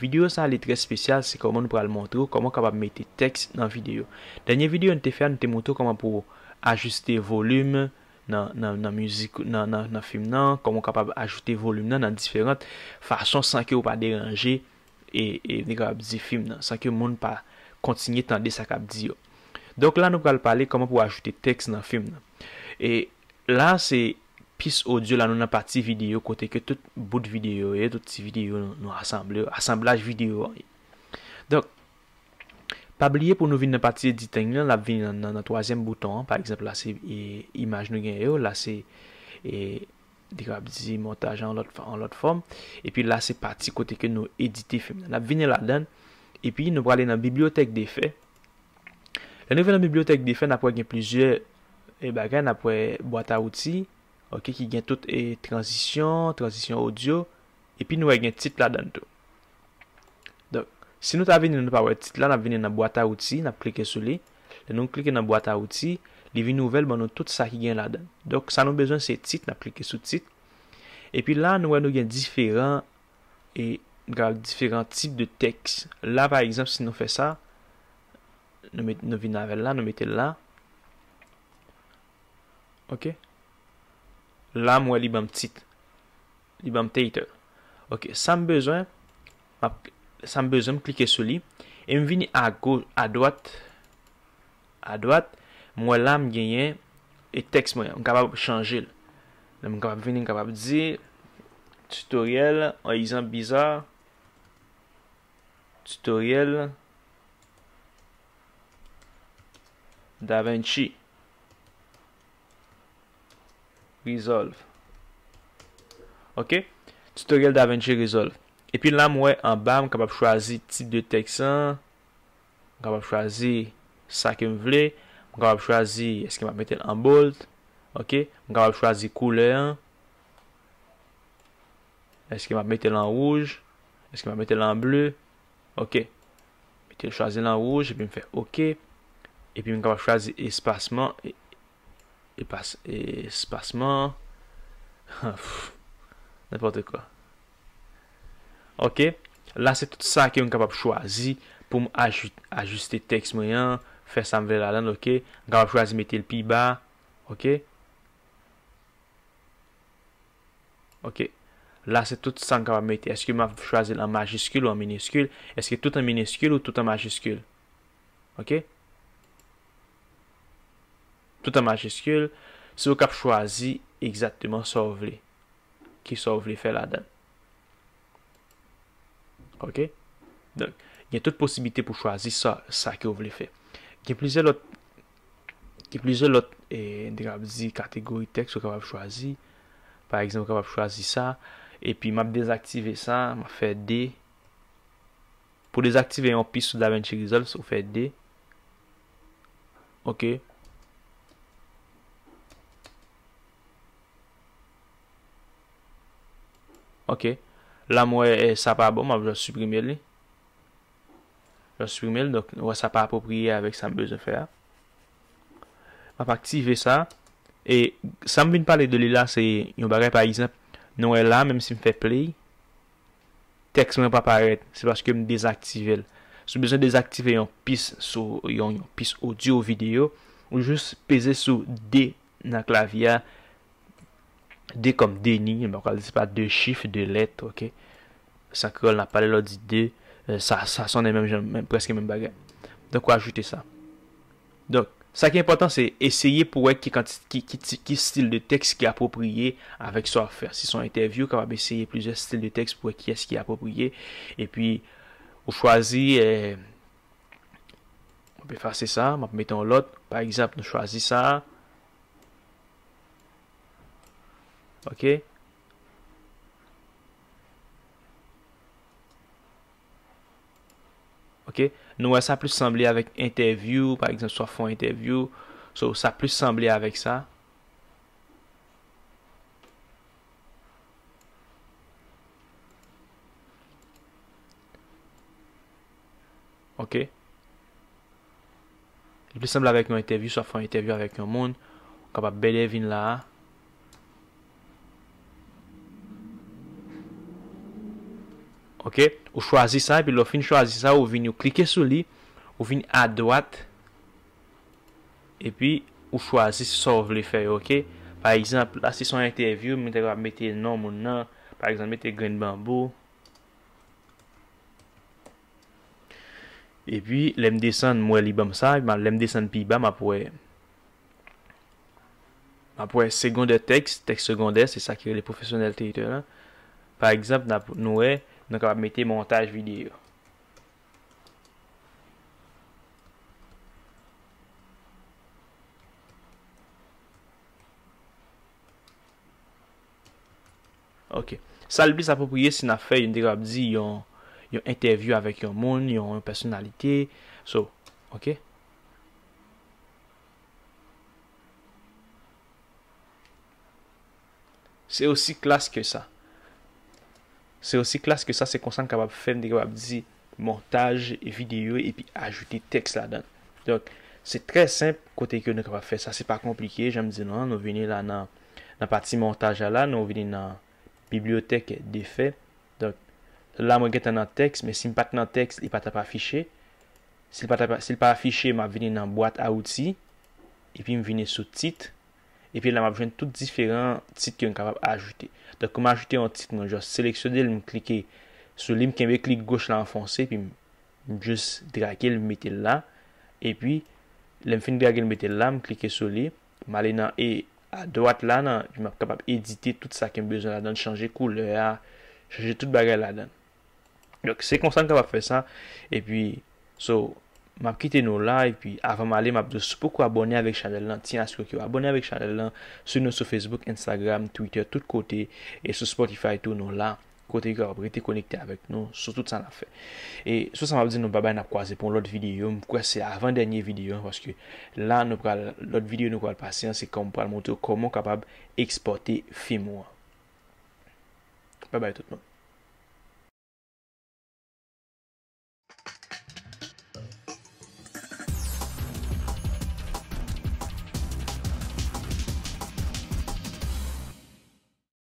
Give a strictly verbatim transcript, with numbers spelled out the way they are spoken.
Videyo sa a li trè espesyal, se kòman nou pral montre w kòman w kapab mete tèks nan videyo. Dènye videyo nou te fè a, nou te montre w kòman pou w ajiste volim nan, nan, nan mizik, nan, nan, nan fim nan, kòman w kapab ajoute volim nan nan diferan fason san ke w pa deranje e, e, nou kapab di fim nan, san ke moun pa kontinye tande sa k ap di yo. Donk la, nou pral pale kòman pou ajoute tèks nan fim nan. E la, se pis odyo la, nou nan pati videyo kote ke tout bout videyo ye, tout ti videyo nou, nou asanble, asanblaj videyo an ye. Donk, pa bliye pou nou vin nan pati editing lan, l ap vin nan, nan, nan twazyèm bouton an. Pa egzanp, la se, e, imaj nou genyen yo, la se, e, li kapab di montaj an lòt, an lòt fòm. Epi la se pati kote ke nou edite fim nan. N ap vini ladan l, epi nou prale nan bibliyotèk defè. Lè nou vin nan bibliyotèk defè, n ap wè gen plizyè, e, bagay, n ap wè bwat a outi, ok, ki gen tout, e, tranzisyon, tranzisyon odyo, epi nou wè gen tit ladan l tou. Donk, si nou ta vini, nou pa wè tit la, n ap vini nan bwat a outi, n ap klike sou li. Lè nou klike nan bwat a outi, li vin ouvè, l ban nou tout sa ki gen ladan l. Donk, sa nou bezwen se tit, n ap klike sou tit. Epi la, nou wè nou gen diferan, e, diferan tip de tèks. La, pa egzanp, si nou fè sa, nou met, nou vin avè l la, nou mete l la. Ok. La, m wè li ban m tit. Li ban m title. Ok, sa m bezwen, m ap, sa m bezwen, m klike sou li. E m vini a go, a dwat, a dwat, m wè la m genyen e tèks mwen, m kapab chanje l. Donk, m kapab vini, m kapab di, tutoriel, yon egzanp biza, tutoriel DaVinci Resolve. Ok? Tutoriel DaVinci Resolve. Epi la, m wè anba, m kapab chwazi tip de tèks lan. M kapab chwazi sa ke m vle. M kapab chwazi èske m ap mete l an bold. Ok? M kapab chwazi koulè an. Èske m ap mete l an wouj? Èske m ap mete l an ble? Ok. Mete l, chwazi l an wouj, epi m fè ok. Epi m kapab chwazi espasman, e, epas-, espasman. Pff, nenpòt kwa. Ok. La, se tout sa ke m kapab chwazi pou m aji-, ajiste tèks mwen an, fè sa m vle ladan l, ok. M kapab chwazi mete l pi ba, ok. Ok. La, se tout sa m kapab mete. Èske m ap chwazi l an majiskil ou an miniskil? Èske tout an miniskil ou tout an majiskil? Ok. Tout an majiskil. Se ou k ap chwazi egzakteman sa w vle. Ki sa w vle fè ladan l. Ok? Donk, gen tout posiblite pou chwazi sa, sa ke w vle fè. Gen plizyè lòt, gen plizyè lòt, e, n te kapab di kategori tèks ou kapab chwazi. Pa egzanp, ou kapab chwazi sa. Epi, m ap dezaktive sa, m ap fè de. Pou dezaktive yon pis sou DaVinci Resolve, ou fè de. Ok. Ok. La, m wè, eh, sa pa bon, m ap just siprime li. Just siprime l, donk, nou wè sa pa apwopriye avèk sa m bezwen fè a. M ap aktive sa. E sa m vin pale de li la, se yon bagay, pa egzanp, nou wè la, menm si m fè play, tèks mwen pa parèt, se paske m dezaktive l. Si w bezwen dezaktive yon pis sou yon, yon pis odyo, videyo, ou jis peze sou de nan klavye a, de kòm Denis, m pa pral di se pa de chif, de lèt, ok? Sa kreyòl n ap pale lè w di de, eh, sa, sa sonnen menm jan, menm, prèske menm bagay. Donk, ou ajoute sa. Donk, sa ki enpòtan, se eseye pou wè ki kanti-, ki, ki ti, ki stil de tèks ki apwopriye avèk sa w ap fè. Si se yon entèvyou, ou kapab eseye plizyè stil de tèks pou wè kiyès ki apwopriye. Epi, ou chwazi, eh, m ap efase sa, m ap mete yon lòt. Pa egzanp, nou chwazi sa. Ok. Ok. Nou wè sa plis sanble avèk entèvyou, pa egzanp, si w ap fè yon entèvyou. So, sa plis sanble avèk sa. Ok. Li plis sanble avèk yon entèvyou, si w ap fè yon entèvyou avèk yon moun, ou kapab bèlè vin la a. Ok, ou chwazi sa, epi lè w fin chwazi sa, ou vini, ou klike sou li, ou vini adwat, epi ou chwazi sa w vle fè yo, ok? Pa egzanp, la se yon entèvyou, mwen te kapab mete non moun nan, pa egzanp, mete Grenn Banbou. Epi, lè m desann, m wè li ban m sa, epi lè m desann pi ba, m ap wè, m ap wè segondè tèks, tèks segondè, se sa ki rele professional title la. Pa egzanp, n ap, nou wè, nou kapab mete montaj videyo. Ok. Sa l plis apwopriye si n ap fè, yon, te kapab di, yon, yon entèvyou avèk yon moun, yon, yon pèsonalite. So, ok. Se osi klas ke sa. Se osi klas ke sa, se konsa n kapab fè, m te kapab di montaj videyo epi ajoute tèks ladan. Donk, se trè senp kote ke nou kapab fè sa, se pa konplike, jan m di nou an, nou vini la nan, nan pati montaj la, la, nou vini nan bibliyotèk de fè. Donk, la mwen gentan nan tèks, men si m pa t nan tèks, li pa t ap afiche. Si l pa t ap, si l pa afiche, m ap vini nan bwat a outi, epi m vini sou tit, epi la m ap jwenn tout diferan tit ke m kapab ajoute. Donk, pou m ajoute yon tit, mwen just seleksyone l, m klike sou li, m kenbe klik goch la anfonse, epi m, m just drage l, m mete l la. Epi, lè m fin drage l, mete l la, m klike sou li, m ale nan e adwat la, nan, epi m ap kapab edite tout sa ke m bezwen ladan, chanje koulè a, chanje tout bagay ladan. Donk, se konsa n kapab fè sa. Epi, so, m ap kite nou la. Epi, avan m ale, m ap di w, si w poko abòne avèk chanèl lan, ti asire ke w abòne avèk chanèl lan. Swiv nou sou Facebook, Instagram, Twitter, tout kote. E sou Spotify tou, nou la. Kote w kapab rete konekte avèk nou sou tout sa n ap fè. E sou sa, m ap di nou babay, n ap kwaze pou yon lòt videyo. M kwè se avan dènye videyo an, paske la, nou pral, lòt videyo nou pral pase an, se kòm, pral montre w kòman w kapab ekspòte fim ou an. Babay tout moun.